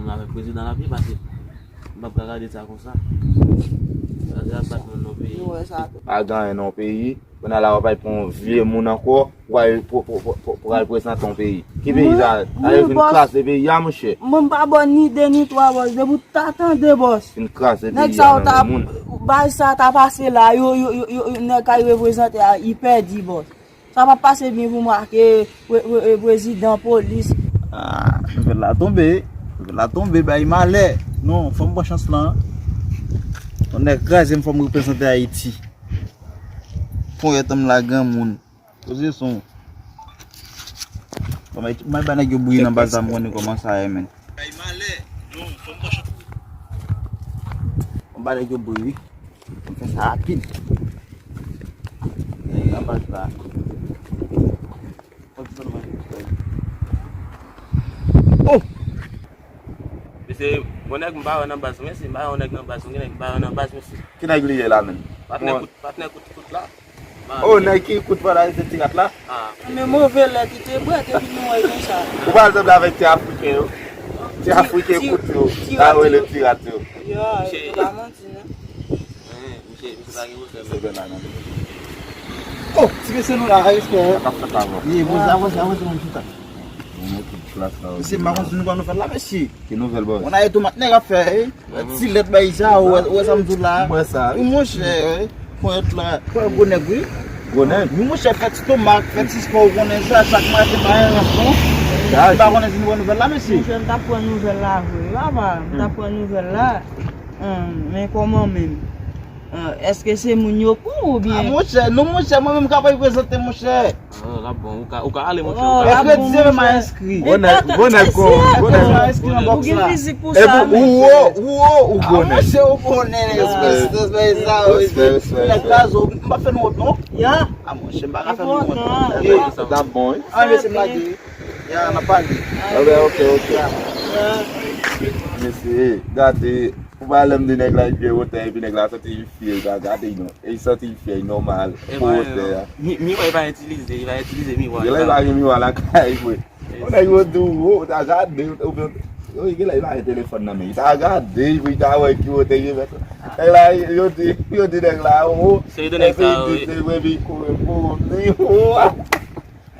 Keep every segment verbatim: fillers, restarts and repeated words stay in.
menm avèk prezidan l ap ye, paske m p ap ka gade sa konsa. Sa se ap bat moun nan peyi. Nou wè sa tou. Pa gen anyen nan peyi. Kounye a la, w ap al pran yon vye moun ankò, pou al, pou, pou, pou, pou, pou al prezante yon peyi. Ki peyi sa? Mwen, ale mwen, vin bòs, kraze peyi a, monchè. Mwen, m pa ba w ni de ni twa, bòs. Depi w ta tande, bòs. Vin kraze peyi a nan men moun. Nèg sa yo ta, bagay sa ta pase la, yo, yo, yo, yo, yo, nèg k al reprezante a, li pèdi, bòs. Sa p ap pase byen pou mwen ak, e, pre-, pre-, e, prezidan, polis. Ah, nouvèl la tonbe. Nouvèl la tonbe, bay malè. Non, fò m pran chans lan. Yon nèg kraze m, fò m reprezante Ayiti. Ponyèt anm la granmoun. Poze son. Bon, mwen, mwen ba nèg yo bri nan baz la, m konnen kòman sa ye, men. Mwen ba nèg yo bri, wi. Mwen fè sa rapid. Nèg nan baz la. Oh! Mesye, bon nèg m pa wè nan baz, mesye, m pa wè yon nèg nan baz, yon nèg m pa wè nan baz, mesye. Ki nèg li ye la menm? Patnè kout, patnè kout, kout la. Oh, nèg ki kout pandan se ti rat la? Ah. Men move lè ki te bwè, te vin wè konsa. Ou pa sanble avèk ti Afriken yo? Ti Afriken kout yo, ta rele ti rat yo. Yo, yo pa manti, non. Misye, misye pa gen wotè, men. Oh, ti mesye nou la, respè. Sa k ap fèt la, bro? Ye, avanse, avanse, avanse, mwen chita. Mesye, m pa konn si nou pran nouvèl la, mesye. Ki nouvèl, bro? Mwen a ye tou mat nèg ap fè, eh. Ti lèt bay sa, ou wè, ou wè sa m di w la. Mwen sa, wi. Wi, monchè, eh. Ponyèt la, ponyèt gwo nèg, wi. Gwo nèg? Wi, monchè, fè ti tomak, fè ti spò, ou konnen sa, chak maten, pa yon rans, non. M pa konnen si nou pran nouvèl la, mesye. Monchè, m t ap pran nouvèl la, vre, papa. M t ap pran nouvèl la. Ahn, men kòman menm? Ahn, èske se moun yo pran oubyen? Ah, monchè, non, monchè, mwen menm ka pa reprezante, monchè. Ah, l ap bon, ou ka, ou ka ale, monchè, ou ka ale. Mèkredi menm a enskri. Gwo nèg, gwo nèg kon, gwo nèg. Mwen enskri nan bòks la. Ou gen fizik pou sa, mesye. Ou wo, ou wo, ou gwo nèg. Ah, monchè, ou konnen, respè, respè, sa, respè, respè, respè. Nèg gazo, m pa fè nou wont, non. Ya. Ah, monchè, m pa ka fè nou wont, non. Sa ap bon, wi. Ah, mesye, m lage. Ya, n ap pale. Ok, ok, ok. Mesye, gade, pou pa lè m di nèg la, li byen wotè, epi nèg la santi li fyè, li pa gade, non. E li santi li fyè, li nòmal. Pou wotè a. Mi-, miwa, li pa itilize, li pa itilize miwa. Genlè li pa gen miwa lakay, vre. Yon nèg yo di w wo, ou ta gade, oubyen, yo, genlè li pa gen telefòn nan men, li ta gade, pou li ta wè ki wotè li ye, mèt. Nèg la, yo di, yo di nèg la wo, epi li di, epi li kouri pou li wo.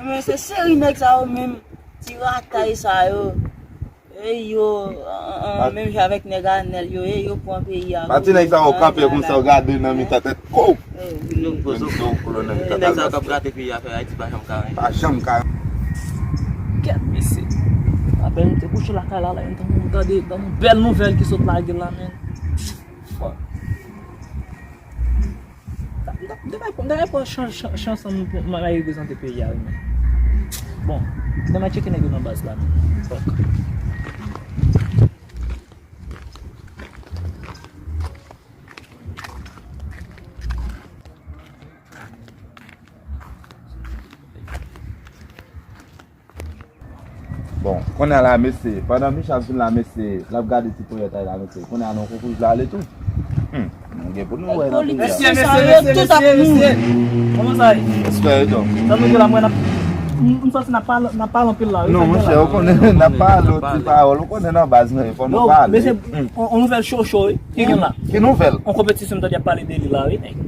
Men se seri nèg sa yo menm, ti ratay sa yo. E yo, an, an, an, menm jan avèk nèg Anèl yo ye, yo pran peyi a. Pati nèg sa yo kanpe konsa, yo gade nan mitan tèt ko. Menm si yo kolon nan mitan tèt. Nèg sa yo k ap gate peyi a, fè Ayiti pa janm ka anyen. Pa janm ka. Kèt, mesye. Apèn m te kouche lakay la, la, m tande, tande yon bèl nouvèl ki sot lage la, men. Bon. M ta, m ta, m ta bay, m ta bay pran chan, chan, chan ansanm pou m al reprezante peyi a, wi, men. Bon, m ta bay tcheke nèg yo nan baz la, men. Fòk. Bon, kounye a la, mesye, pandan Michel fin la, mesye, l ap gade ti ponyèt la, mesye, kounye a nan konkouj la ale tou. Hmm, nou gen pou nou wè nan peyi a. Politisyen sa yo tout ap mouri. Kòman sa ye? Respè, yo. Sa nou di la, mwen, n ap, m, m santi n ap pale, n ap pale anpil la, wi. Non, monchè, ou konnen, n ap pale yon ti pawòl, ou konnen nan baz, men fò nou pale. Mesye, on, on nouvèl cho cho, wi. Ki gen la? Ki nouvèl? On konpetisyon, m tande y ap pale de li la, wi, nèg.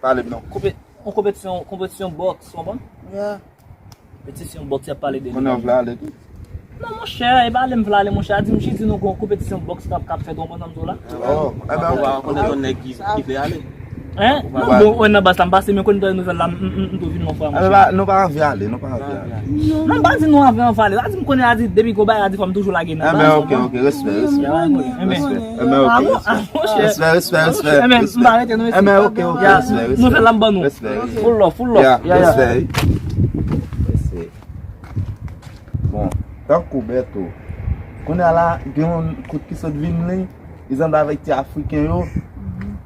Pale m non. Konpe-, on konpetisyon, konpetisyon bòks, w konprann? Yeah. Petisyon bòks y ap pale de li. Konnen w vle ale tou? Non, monchè, e pa ale m vle ale, monchè. A di m jis di nou gon konpetisyon bòks k ap, k ap fèt, w konprann sa m di w la? Oh, e ben, ok. Ou pa konn yon nèg ki, ki vle ale? Hein? Non, bon, wè nan baz la, m pase, men konnen tande nouvèl la, m, m, m, m tou vin yon fwa, monchè. E ben, nou pa anvi ale, nou pa anvi ale. Non, m pa di nou anvi, anvi ale. A di m konnen, a di, depi gon bagay, a di fò m toujou lage nan baz. E ben, ok, ok, respè, respè. Respè. E ben, ok, respè. Respè, respè, respè. E ben, m pa rete, non, respè. E ben, ok, ok, respè, respè. Nouvèl la m ban nou. Respè, respè. Full love, full love. Yeah, yeah, yeah. Respè. Respè. Bon, tankou Bèto. Kounye a la, gen yon kout ki sot vin li, li sanble avèk ti Afriken yo.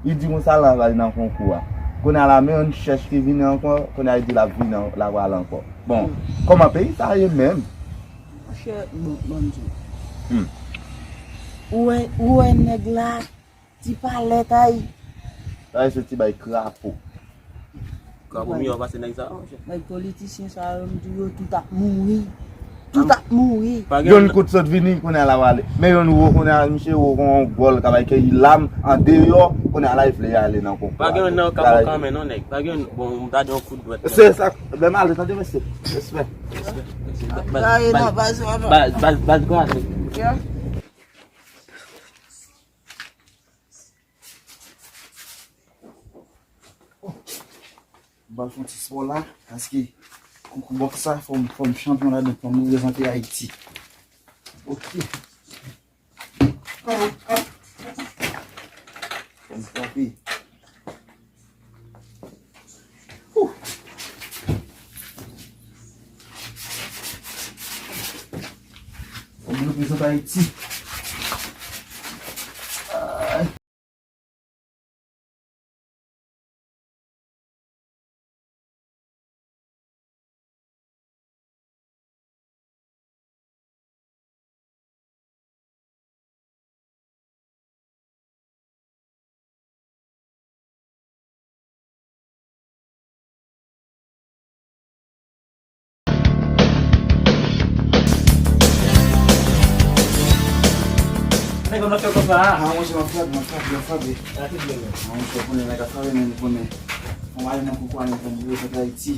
Li di konsa l ap al nan konkou a. Kounye a la, men yon chèch ki vini ankò, kounye a li di l ap vini an-, l ap al ankò. Bon, kòman peyi sa ye menm? Monchè, bon, ban m di w. Hmm. Ou wè, ou wè nèg la, ti palèt ay. Sa se ti bay krapo. Krapo miyò pase nèg sa, monchè. Nèg politisyen sa yo, m di w, yo tout ap mouri. Tout ap mouri. Youn kout sot vini, kounye a l ap ale. Men youn wo, kounye a misye wo kon yon gòl k ap bay keyi lam andeyò, kounye a la li vle ale nan konkou a. Pa gen youn nan yo k ap kanmen non, nèg. Pa gen youn, bon, m ta di yon kout dwèt. Se sa, lè m ale, tande mesye. Respè. Respè. Respè. Baz, baz, baz, baz, baz, baz, baz. M pral fè yon ti spò la, paske konkou bòks sa, fò m, fò m chanpyon ladan, fò m reprezante Ayiti. Ok. Fò m frape. Woo! Fò m reprezante Ayiti. Ay. Nèg yo nan fè konsa a. Ah, monchè, m ap frape, m ap frape, m ap frape. Ah, monchè, konnen nèg ap frape, men konnen. Fò m ale nan konkou a, men fò m reprezante Ayiti.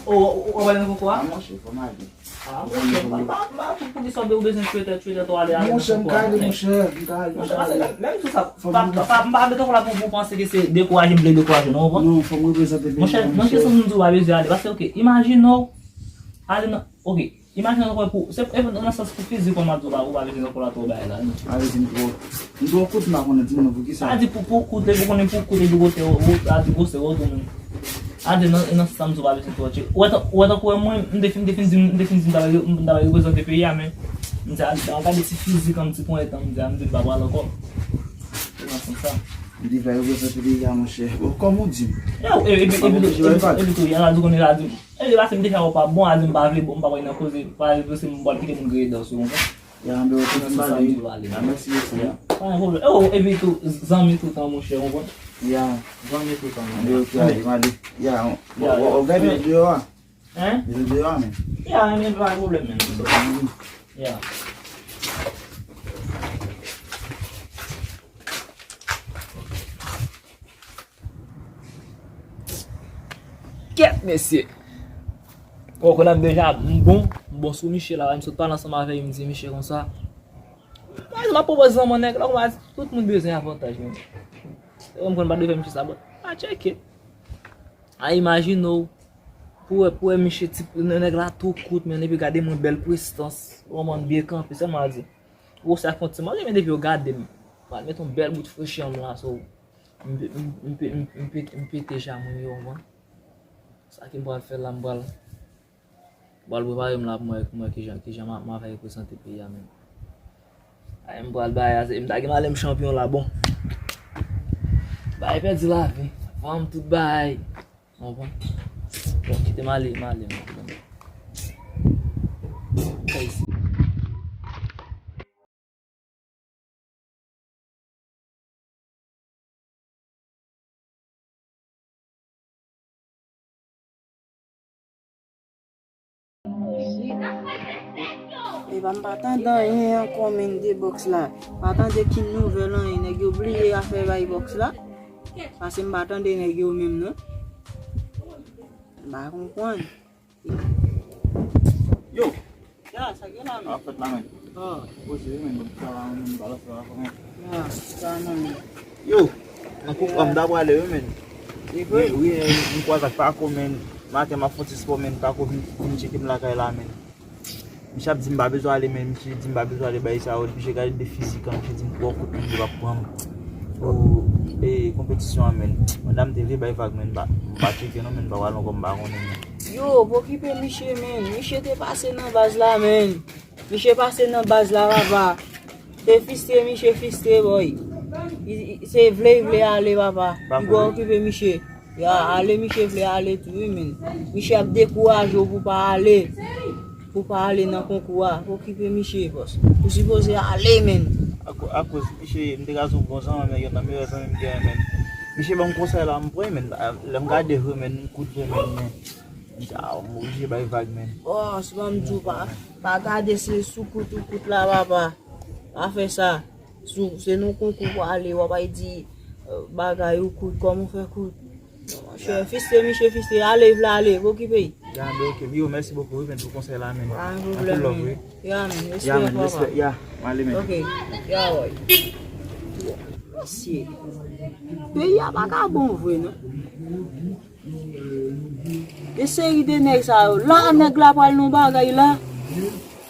O, w ap ale nan konkou a? Ah, monchè, fò m ale. Ah, monchè, m pa, m pa, m pa, pou, poukisa w bezwen tchwe tèt, tchwe tèt ou ale, ale nan konkou a, monchè, m ka ale, monchè, m ka ale, m ka ale. Monchè, paske menm sou sa, pa, pa, m pa met ankò la pou, pou panse ke se dekouraje m vle dekouraje, non, ou konprann? Non, fò m reprezante peyi a, monchè. Monchè, nan kesyon m di w pa bezwen ale, paske, ok, imajine w ale nan, ok, imajine w wè pou, se, e, nan sans pou fizik ou, m ap di w pa, ou pa bezwen ankò la twò bagay la, non. Ale, di m twò. M twò kout, m pa konnen, di m non, poukisa? Sa di pou, pou koute, pou konnen pou koute, pou kote, ou, ou, sa di gwosè, ou, ou, A di nan, nan sans ou pa bezwen twò tcheke. Ou wè tan, ou wè tankou wè mwen, m te fin, m te fin di, m te fin di m ta, m ta reprezante peyi a, men m di a, a gade ti fizik an, m ti ponyèt an, m di a, m di m pa pral ankò. Se nan sans sa. M te vle reprezante peyi a, monchè. Bon, kòm ou di m. Yo, e, e, epi tou, y a la di konnen la di. E, paske m te fè w pa bon, a di m pa vle, bon, m pa pral nan koze, pa vle se m pral kite moun griye dan sou mwen. Ya, anben, ok, m ale. Ah, mèsi, mèsi. Ya. Pa gen pwoblèm. E, o, epi tou, zanmi toutan, monchè, ou konprann? Ya. Zanmi toutan, monchè. Anben, ok, ale, m ale. Ya, o, o, o, gade videyo a. Hein? Videyo a, men. Ya, men pa gen pwoblèm, men. Ya. Kèt, mesye. Ou konnen m deja, m bon, m bon sou Miche la, m sot pale ansanm avè l, m di Miche konsa. Mwen, m ap pwopoze lanmò nèg la, kòman tout moun bezwen avantaj, men. Ou konprann, pa dwe fè Miche sa, bon, pa tcheke. A, imajine w, pou wè, pou wè Miche ti, nèg la tou kout, men epi gade mwen bèl prestans, kòman m byen kanpe, sèlman a di. Gwosè a fè yon ti manje, men depi yo gade m, m pral met yon bèl bout frechi ann la, so, m, m, m, m, m, m pete ja moun yo, w konprann? Sa ke m pral fè la, m pral, m pral prepare m la pou m wè, pou m wè kijan, kijan m a, m a fè reprezante peyi a menm. Ay, m pral bay a, se, m ta gen ale m chanpyon la, bon. Bay pèdi lavi, vann tout bay. Ou konprann? Bon, kite m ale, m ale, m ale. Kay isi. Epa, m pa tande anyen ankò, men, de bòks la. M pa tande ki nouvèl anyen. Nèg yo bliye afè bay bòks la. Paske m pa tande nèg yo menm, non. M pa konprann. Yo! Ya, sa gen la, men? Sa ap fèt la, men? Ah. Poze, men, bon, sa la, men, balans la, men. Ya, sa, men. Yo! An kou, an m ta prale, wi, men. Li vre? Wi, wi, m kwaze ak Pako, men. Maten, m ap fè yon ti spò, men. Pako vin, vin tcheke m lakay la, men. Misye ap di m pa bezwen ale, men. Misye di m pa bezwen ale, bay sa yo. Misye gade de fizik an, misye di m twò kout, men, li p ap pran m. Pou, e, konpetisyon an, men. Pandan m te vle bay vag, men, m pa, m pa tcheke, non, men, m pa prale ankò, m pa konnen, men. Yo, pokipe Miche, men. Miche te pase nan baz la, men. Miche pase nan baz la, papa. Se fistre, Miche fistre, boy. I, i, se vle, i vle ale, papa. Piga okipe Miche. Ya, ale, Miche vle ale tou, wi, men. Miche ap dekouraje w pou pa ale. Pou pa ale nan konkou a. Okipe Miche, bòs. Ou sipoze ale, men. Ako-, akoz Miche, m te ka di w bon zanmi, men, youn nan meyè zanmi m genyen, men. Miche ban m konsèy la, m pran, men. Lè m gade vre, men, m kout vre, men, men. M di, a, m oblije bay vag, men. Bòs, ban m di w pa, pa gade se sou kout ou kout la, papa. Pa fè sa. Sou, se nan konkou w ale, w ap al di, eh, bagay ou kout, kòman w fè kout. Monchè, fistre, Miche fistre, ale, vle ale, okipe. Ya, men, oke. Yo, mèsi bokou, wi, men, pou konsèy la, men. Pa gen pwoblèm, men. Ya, men, respè, papa. Ya, men, respè, ya, m ale, men. Oke, ya, woy. Mesye, peyi a pa ka bon vre, non. De seri de nèg sa yo. La, nèg la pral nan bagay la.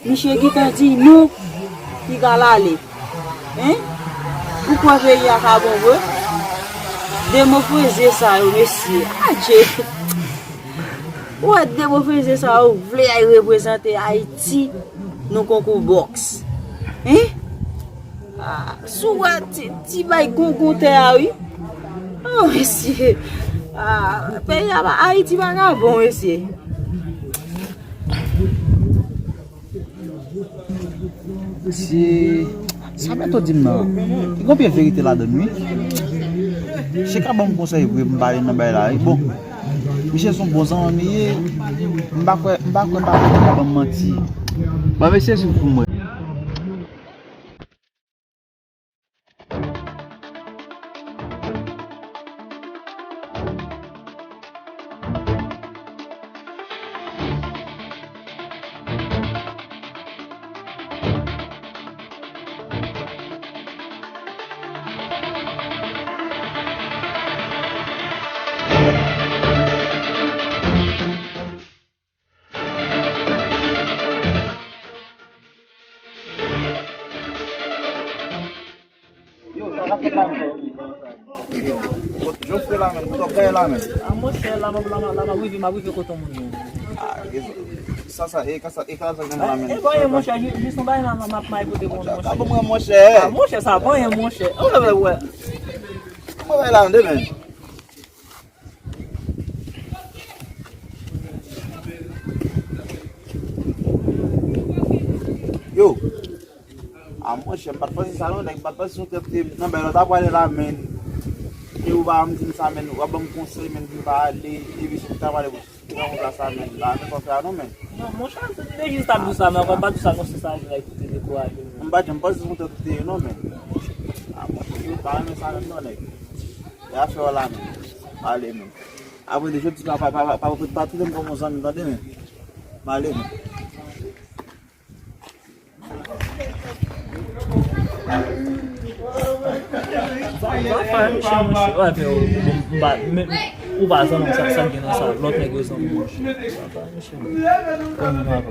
Misye gentan di non. Li ka l ale. Hein? Ou kwè peyi a ka bon vre? Demofreze sa yo, mesye. Adje. Ou wè demofreze sa yo vle al reprezante Ayiti nan konkou bòks. Hein? Ah, si w wè ti, ti bay gongon tè a, wi. Oh, mesye. Ah, peyi a pa, Ayiti pa ka bon, mesye. Mesye, sa Bèto di m nan, gen yon pye verite ladann, wi. Chika ban m konsèy vre, m pale nan bay la, wi. Bon, misye se yon bon zanmi m ye. M pa kwè, m pa kwè, m pa kwè li ka ban m manti. Bon, mesye, si w pou mwen. Yo, sa k ap fèt la menm? Jofre la menm, kote w ap gaye la menm? A, monchè, la m ap, la m ap, la m ap rive, m ap rive kote moun yo. A, e, sa, sa, e, ka sa, e, ka sa gen la menm? E, bon, e, monchè, jis, jis yon bagay la, m ap, m ap may kote moun, monchè. Ka bon, monchè. A, monchè, sa, bon, e, monchè. Ou wè, wè. Kòman bagay la, menm? Yo. A, monchè, m pa t panse sa non, nèg, m pa t panse se yon tèt te nan bèl, ta pwale la, men. E ou pa m di m sa, men, w ap ban m konsèy, men, pou m pa ale, epi se pou ta pwale pou te nan plas la, men, m pa renmen konsèy a non, men. Non, monchè, m te jis t ap di w sa, men ankò m pa di w sa non, se sa, vin koute dekouraje m. M pa janm panse se yon tèt te ye non, men. A, monchè, m pa renmen sa menm non, nèg. E afè w la, men. Ale, men. Apre de jodi, pa, pa, pa, pa, pa, pa trete m kòm yon zanmi, tande, men. M ale, mwen. Sa fè, mesye, mesye. Wè, men, ou, ou, ou pa, men, ou pa zanmi sa, sa gen nan sa, lòt nèg yo zanmi, mesye. Sa fè, mesye. Kòman w ap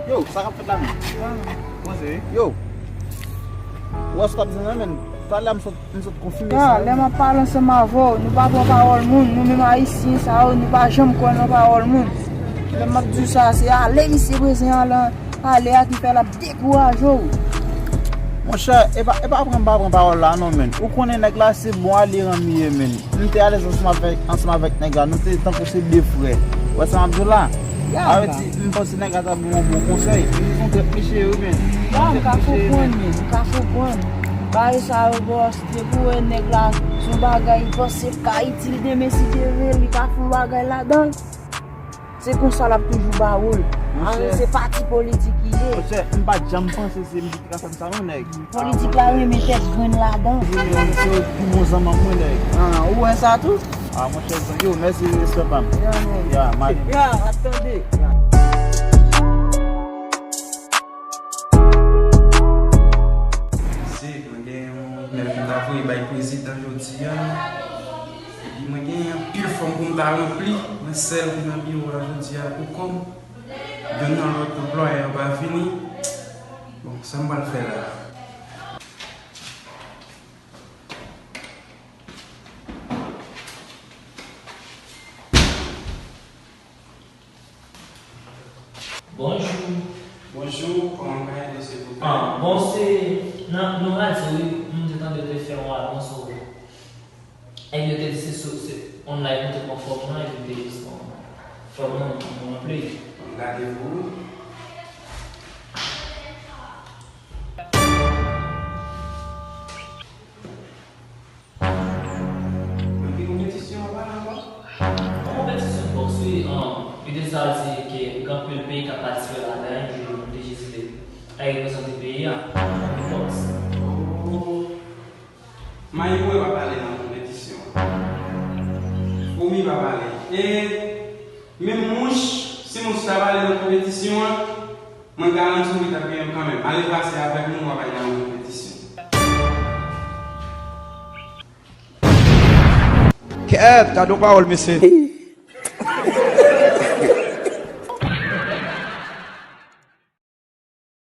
Yo, sa k ap fèt la menm? Yo, ou wè sa w t ap di nan menm? Talè a m sot, m sot konfime sa. Lè m ap pale ansanm avè w, nou pa pran pawòl moun, nou menm Ayisyen sa yo, nou pa janm kwè nan pawòl moun. Lè m ap di w sa, se ale misye prezen an lan. Ale a ki fè l ap dekouraje w. Monchè, e pa, e pa pran m pa pran pawòl la non, menn. Ou konnen nèg la se bon alye an li ye, menn. M te alèz ansanm avèk, ansanm avèk nèg la, nou te tankou se de frè. Ou wè sa m ap di w la? Sa vle di, m panse nèg la ta ban m yon bon konsèy. M konn tèt mesye yo, menn. Ya, m ka konprann, menn, m ka konprann. Bagay sa yo, bòs, depi w wè nèg la, se yon bagay, li panse l ka itil demen si Dye vle, li ka fè yon bagay ladan l. Se konsa l ap toujou ba w l. Monchè. Avèk se pati politik li ye. Monchè, m pa t janm panse se m ki te ka fè m sa non, nèg. Politik la renmen tèt grenn ladan. Yo, yo, se pi bon zanmi mwen, nèg. Ah, ou wè sa tou? Ah, monchè, yo, mèsi, respè pa m. Ya, nèg. Ya, m ale. Ya, ap tande. Se, mwen gen yon imèl pou m ta voye bay prezidan jodi a. Epi mwen gen anpil fòm pou m ta ranpli. Mwen sèl ki nan biwo a jodi a pou kò m. Youn nan lòt anplwaye yo pa vini. Bon, sa m pral fè la? Bonjou. Bonjou, kòman m ka ede w, silvouplè? Ah, bon, se nan, nan radyo, wi, m te tande yo te fè yon anons, wi. E yo te di se sou, se online pou te pran fòm nan, epi te jis pran fòm nan, pou ranpli. Gade pou ou. Nan ki konpetisyon w ap pale ankò? Yon konpetisyon bòks, wi, um, yo te sa di ke gen anpil peyi k ap patisipe ladan, epi nou te jis vle al reprezante peyi a nan bòks. Oh. Mayi mwen pa pale nan konpetisyon. Foumi pa pale. E menm mouch, si mouch ta pale nan konpetisyon an, mwen garanti w li t ap genyen kanmenm. Ale pase avèk nou, w ap al nan yon konpetisyon. Kèt, gade yon pawòl, mesye.